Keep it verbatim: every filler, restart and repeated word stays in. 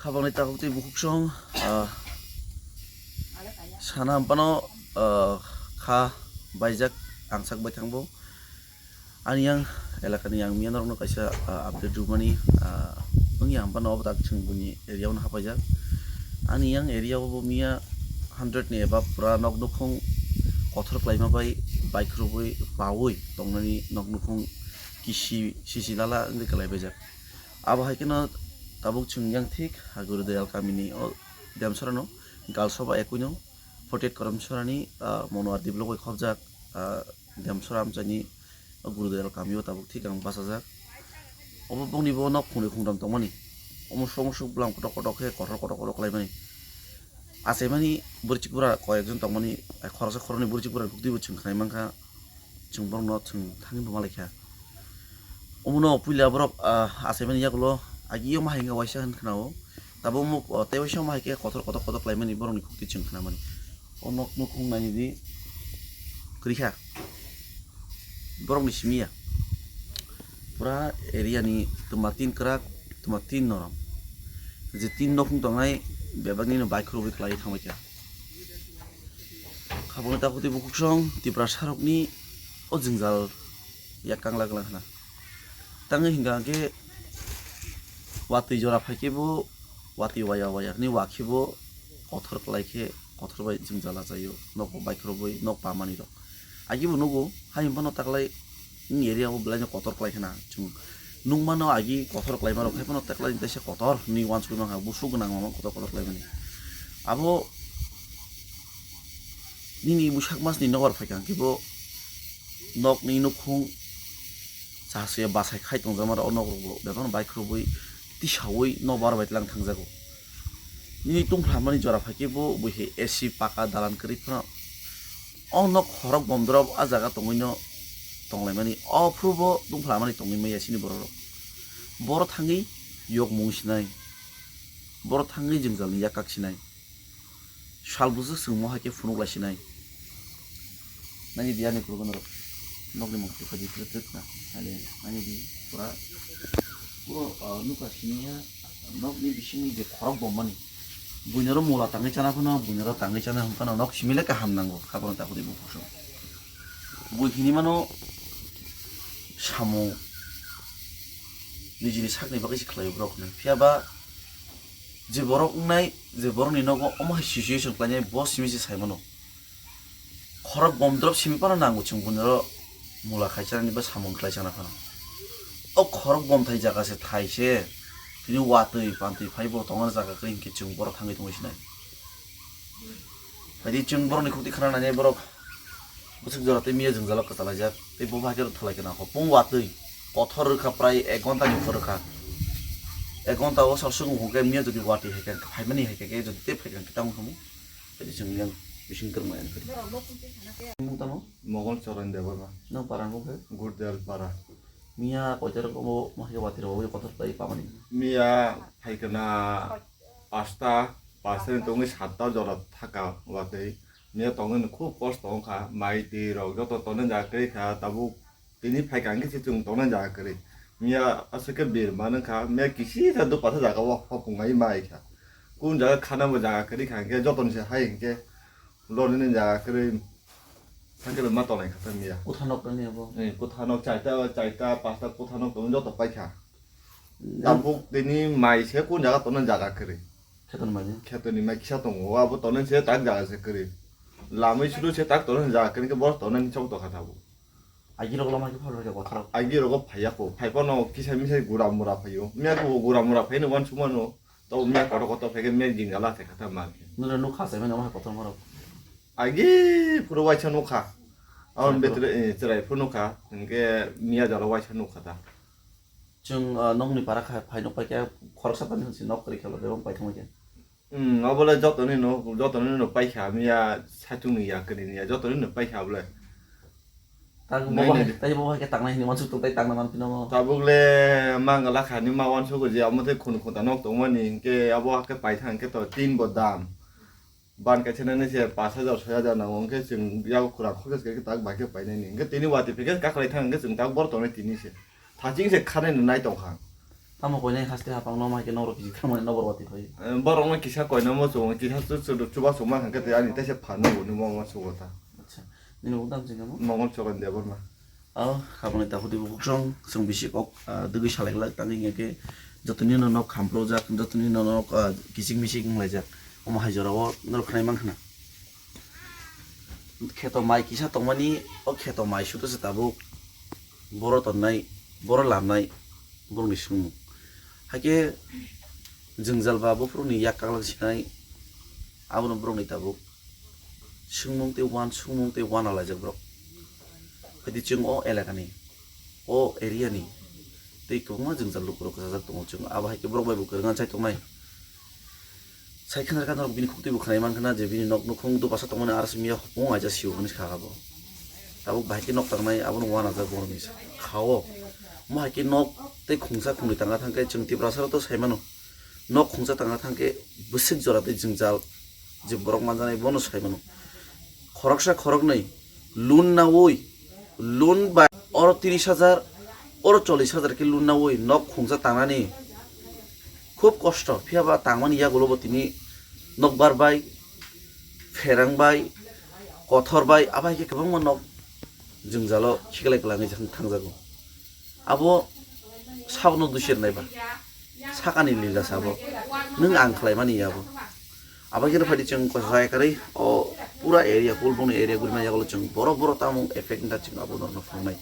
Habangni takhuk tei bukhuk song, ah, sana ampano, ah, kha baijak ang sak bai thangbo. Ani yang elakani ang miya norokno kaisa, ah, update rwmani, ah, wngya ampano obo tak chwng buini area-o no hapaijak. Ani yang area-o bo miya hundred ni above pura nok nukhung kothor klaima bai baikhwrwui paui tongnani nok nukhung kisi sisi lala wngwi kwlaibaijak. Abo hai kheno tabuk chwng yang thik, ah, Gurudayal kamini o Demsora no Galsoba ekui no forty eight Karamsora ni, ah, Monoar develop bai khobjak, ah, Demsora amchaini o Gurudayal kami o tabuk thik ang bachajak. Obo bongni bo nok khungni khungdam tongmani. Omo sok sok bwlam kotok kotok khe kotor kotok kotok khlaimani. Achaimani bwrwi chikbura koi ekjon tongmani, ai khoroksa khoroknwi bwrwi chikbura bukti bo chwng khnai mankha. Chwng borokno chwng thangwi bo malaikha. Omono puila borok, ah, achaimani yagulo agi o mahai wngkha waisa hwn khna-o. Tabuk muk, ah, tei waisa mahai khe kotor kotor kotor khlaimani borokni khukti chwng khnamani. O nok nukhung nainidi kwrwi kha. Borokni simi ya. Pura area ni twma tin kwrak, twma tin norom. Je tin nukhung tongnai bebaknino baikhwrwui khlaiwi thangbaikha. Khaboni takhuk tei bukhuk song Tiprasarokni o jwngjal yak kangla kangla khna. Tangwi hwnkha hwnkhe watwi jora phaikhe bo watwi waya waya hwnwi wakhe bo kothor kwlai khe kothor bai jwngjal achaio, nogo baikhwrwui nok pamani rok. Agi bo nugo, hayung phano taklai. Ni area o belai no kotor kwlai khna chwng nukmano, agi kotor kwlai mano, hai phano teklai ni teisa kotor hinwi uansukgwi mankha, busu gwnang mano kotor kotor kwlai mani. Abo nini bwsak mas ni nobar phaikha hwnkhe bo nok ni nukhung chasya bachai khai tongjakma rok, o nok rok bo bebak no baikhwrwui tisaui nokbar bai tlang thangjago. Nini tungphla mani jora phaikhe bo bui hai A C paka dalan kwrwi phano. O nok khorok bomdrop a jaga tongwino tonglaimani, o phuru bo tungphla mani tongwi maya chini borok rok. Boro thangwi yokmung sinai, boro thangwi jwngjalni yak kak sinai, sal bwswk chwng mo hai khe phunuk lai sinai. Nani di ani kurugo norok nokni mung twi khaidi twk twk na, hai le nani di pura puro, ah, nukha siniya nokni bisingni je khorok bommani. Buinaro mula tangwi chana phano, buinaro tangwi chana hwn phano nok simi le kaham nango, kha bono takhuk tei bukhuk song. Bui hinwi mano samung nijini sakni bagwi se khlaio borok hinwi. Phiya ba je borok wngnai, je borokni nogo omo hai situation khlainai, bo simi se sai mano. Khorok bomdrop simi phano nango chwng buinaro mula khai chanani ba samung khlai chana phano. O khorok bomthai jaga se thai se, tini watwi pantwi phai bo tongna jaga kwrwi hinkhe chwng borok thangwi tongwi sinai. Haidi chwng borokni khukti khna nainai borok bwswk jora tei miya jwngjalo kwchalaijak tei bo bai khe rwthalai khna kho pung watwi kothor rwkha prai ek ghonta ni kothor rwkha. Ek ghonta o sal sukung hwnkhe miya jodi watwi hai khe phaimani hai khe jodi tei phai khe tamo khamu. Jadi chwng yang bising kwrwngma yang kwrwi. Mung tamo? Mogol Choron Debbarma. Nang para nung khe? Gurdel para. Miya koita rok omo mahai watwi rok kotor khlai pamani. Miya phaikana pasta, pasta ni tongwi satta jora thaka watwi. Miya tongwi no khub kosto wngkha. Mai twi rok joto tonwi jaga kwrwi kha tabuk. Tini phaikha hwnkhe se chwng tongnai jaga kwrwi. Miya aswk khe bir manwkha, miya kisi sa dupasa jaga o hopung ai mai kha. Kun jaga khana bo jaga kwrwi kha hwnkhe jotoni se hai hwnkhe lornani jaga kwrwi. Hwnkhe ma tongnai kha ta miya. Kutha nok nani abo? Eh, kutha nok chaita, chaita, pasta kutha nok tongwi joto paikha. Tabuk tini mai se kun jaga tongnai jaga kwrwi. Khetoni mai. Khetoni mai kisa tongo, abo tongnai se tak jaga se kwrwi. Lamwi suru se tak tongnai jaga kwrwi hwnkhe bo tongnai chok tokha tabuk. Agi rok lama khe phar phar khe kothor. Agi rogo phaiya ko, phai phano kisa misa gura mura phaio. Miya ko gura mura phaino uansukmano. To miya kotor kotor phai khe miya jingala thai kha ta ma khe. Nuna nuk kha sai mano ma kothor moro. Agi phuru waisa nuk kha. Amon chwrai phuru. Betre, eh, chwrai phuru nuk kha. Hwnkhe miya jalo waisa nuk kha ta. Chwng, ah, nokni para kha phai nuk pai khe khoroksa pani hwnsi nok kwrwi khe lo bebak pai thangma khe. Hmm, obole jotoni no, jotoni no paikha, miya saichung ni ya, kwrwi ni ya, jotoni no paikha obole. Tak bo nai, bahai, nai. Tai bo bahai khe tangnai hinwi uansuk tung tai tangna man phino mo. Tabuk le mangala kha ni ma uansuk je, amo tei khun khun ta nok tongmani, hinkhe abo hakhe paithang khe to tin bo dam. Ban kaisa nani se pash hajar, soi hajar nango, hinkhe chwng yago khwrang khoroksa se tak bai khe painani. Hinkhe tini watwi phikhe kakhwlai thang hinkhe chwng tak bor tongnai tini se. Thaching se khanai no nai tongkha. Tamo koinai haste hapang no ma hai khe norok kisi tamo no borok watwi phai. Eh, borok no kisa koina mo chungo, kisa chu chu chuba chuma hangke te ani tese phan no bo ni mo mo chugo ta. Acha. Nini bo dam chingamo? Mongol Choron Debbarma. Oh, khabangni takhuk twi bukhuk song, chwng bisi kok, ah, dugwi salai glak tangwi hingya khe jotoni no nok khamprojak, jotoni no nok, ah, kichik michik wnglaijak. Omo hai jorao norok khnai mankha na. Kheto mai kisa tongmani, o kheto mai suto se tabuk boro tonnai, boro lamnai, borokni swngmung. Hakhe jwngjal ba buphuruni yak kaklang sinai, abono borokni tabuk swngmung tei wan, swngmung tei wan alaijak borok. Phaidi chwng o elakani, o area ni tei kwbangma jwngjal lukurok kwchajak tongo, chwng abo hai khe borok bai bo kwrwngna chai tongnai. Sai khna kha norok bini khuk twibo khwnai mankha na je bini nok nukhung dupasa tongmani aro simi ya hopung aija sio hwnwi kha abo. Tabuk bahai khe nok tangnai abono uanajak borokni kha-o. Omo hai khe nok tei khungsa khungni tanga thang khe chwng Tiprasa rok to sai mano. Nok khungsa tanga thang khe bwswk jora tei jwngjal je borok manjanai bono sai mano. Khoroksa khoroknwi loan naui, loan bai oro tris hajar, oro chollish hajar khe loan naui nok khungsa tangnani khub kosto. Phiya ba tangmani yagulo bo tini nokbar bai, pherang bai, kothor bai, abo hai khe kwbangma nok jwngjalo khiklai kwlangwi thang-, thangjago. Abo sabono dusi rwnai ba. Sakani lila sabo. Nwng ang khlaimani ya abo. Abo khe phaidi chwng kosa jaya kwrwi o pura area, Kulbongni area gurima yagulo chwng boro boro tamo effect wngkha chwng abo norokno phunuknai.